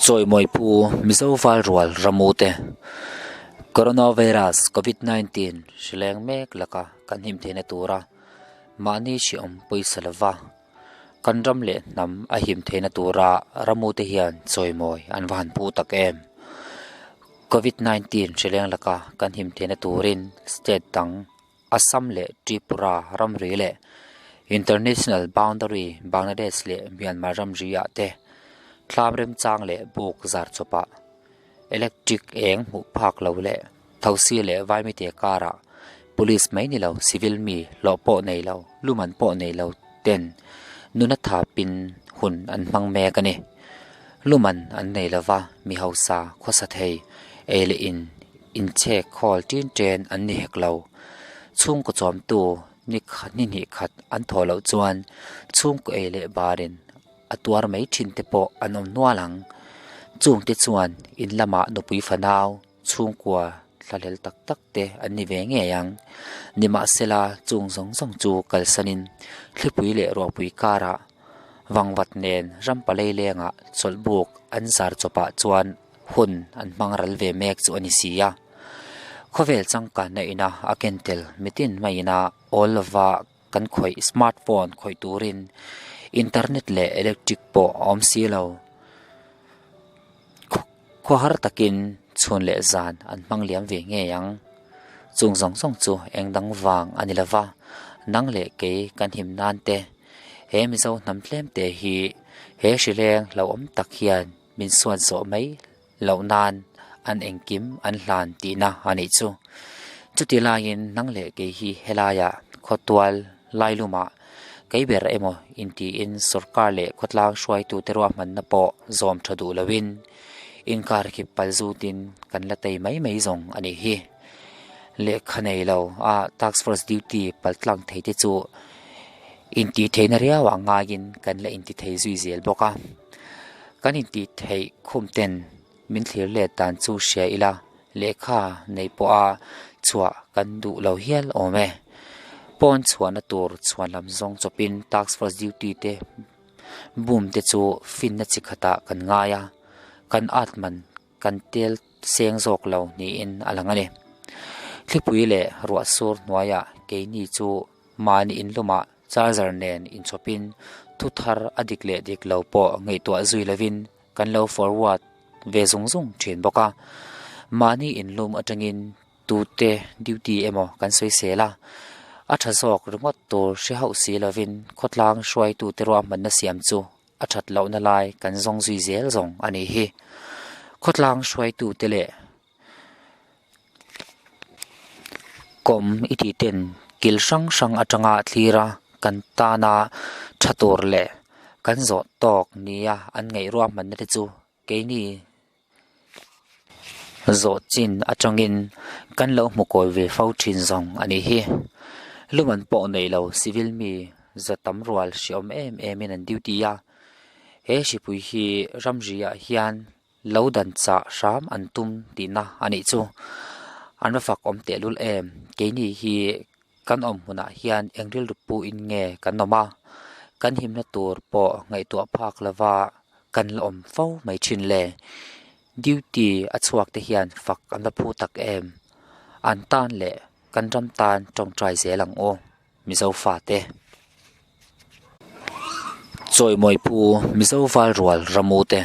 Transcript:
Chawimawi pu Mizo val rual ramu te Coronavirus Covid 19 hrileng mek laka kan him theihna tura mahni hriawm pawisa lova kan ram leh hnam a him theihna tura ramu te hian chawimawi an va han pu tak em. Covid 19 hrileng laka kan him theihna turin state dang Assam leh Tripura ramri leh International Boundary Bangladesh leh Myanmar ramri ah te thlam remchang leh buk zar chawpah electric eng hmuh phak lo leh thosi leh vaimite karah police mai ni lo civil mi hlawh pawh nei lo luman pawh nei lo ten nuna thapin hun an hmang mek a ni. Luman an nei lova mi hausa khawsa thei ei leh in inchhek khawl tin chen an ni hek lo. Chhungkaw chawmtu ni khat ni hnih khat an thawh loh chuan chhungkaw ei leh barin a tuar mai thin te pawh an awm nual ang. Chungte chuan in lamah nupui fanau chhungkua thlahlel tak tak te an ni ve ngei ang. Nimahsela chung zawng zawng chu kalsanin thlipui leh ruahpui karah vangvat nen rampalei lengah chawlhbuk an zar chawpah chuan hun an hmang ral ve mek chu a ni si a. Khawvel changkanna ina a ken tel mitin maiina awl lova kan khawih smartphone khawih turin internet leh electric pawh a awm si lo. Khawhar takin chhun leh zan an hmang liam ve ngei ang. Chung zawng zawng chu eng dang vang a ni lova, nang leh kei kan him nan te he Mizo hnam tlem te hi he hrileng hlauhawm tak hian min suan zawh mai loh nan an engkim an hlan tihna a nih chu. Chuti laiin nang leh kei hi helaiah khawtual lailumah kei ber emaw intiin sorkar leh khawtlang hruaitute ruahmanna pawh zawm tha duh loin inkarkhip pal zutin kan la tei mai mai zawng a nih hi. Lehkha nei lo a task force duty paltlang thei te chu intih theihna riauah ngaiin kan la inti thei zui zel bawk a. Kan intih theih khum ten min thlir let dan chu hria ila lehkha nei pawha chhuah kan duh lo hial awm e. Pawn chhuahna tur chhuan lam zawng chawpin task force duty te bum te chu finna chi khatah kan ngai a, kan at man kan tel seng zawk lo niin a lang a ni. Thlipui leh ruah sur hnuaiah keini chu mahni inlumah charger nen inchhawpin thu thar a dik leh dik lo pawh ngaihtuah zui lovin kan lo forward ve zung zung thin bawk a. Mahni inlum atangin tute duty emaw kan sawi sel a, a tha zawk ringawt tur hre hauh si lovin khawtlang hruaitute ruahmanna siam chu a that lohna lai kan zawng zui zel zawng a nih hi. Khawtlang hruaitute leh kawm i tih ten kil hrang hrang atanga thlir a kan tana tha tur leh kan zawh tawk nia an ngaih ruahmanna te chu keini zawh chin atangin kan lo hmu kawi ve fo thin zawng a nih hi. Luman pawh nei lo civil mi za tam rual hreawm em em in an duty a, he hripui hi ramri ah hian lo dan chah hram an tum tihna a nih chu. An va fak awm tehlul em, keini hi kan awm hmunah hian eng rilru pu in nge kan awm a, kan himna tur pawh ngaihtuah phak lova kan la awm fo mai thin le. Duty a chhuak te hian fak an va phu tak em, an tan leh kan ram tan tawngtai zel ang aw Mizo fate. Chawimawi pu Mizo val rual ramu te.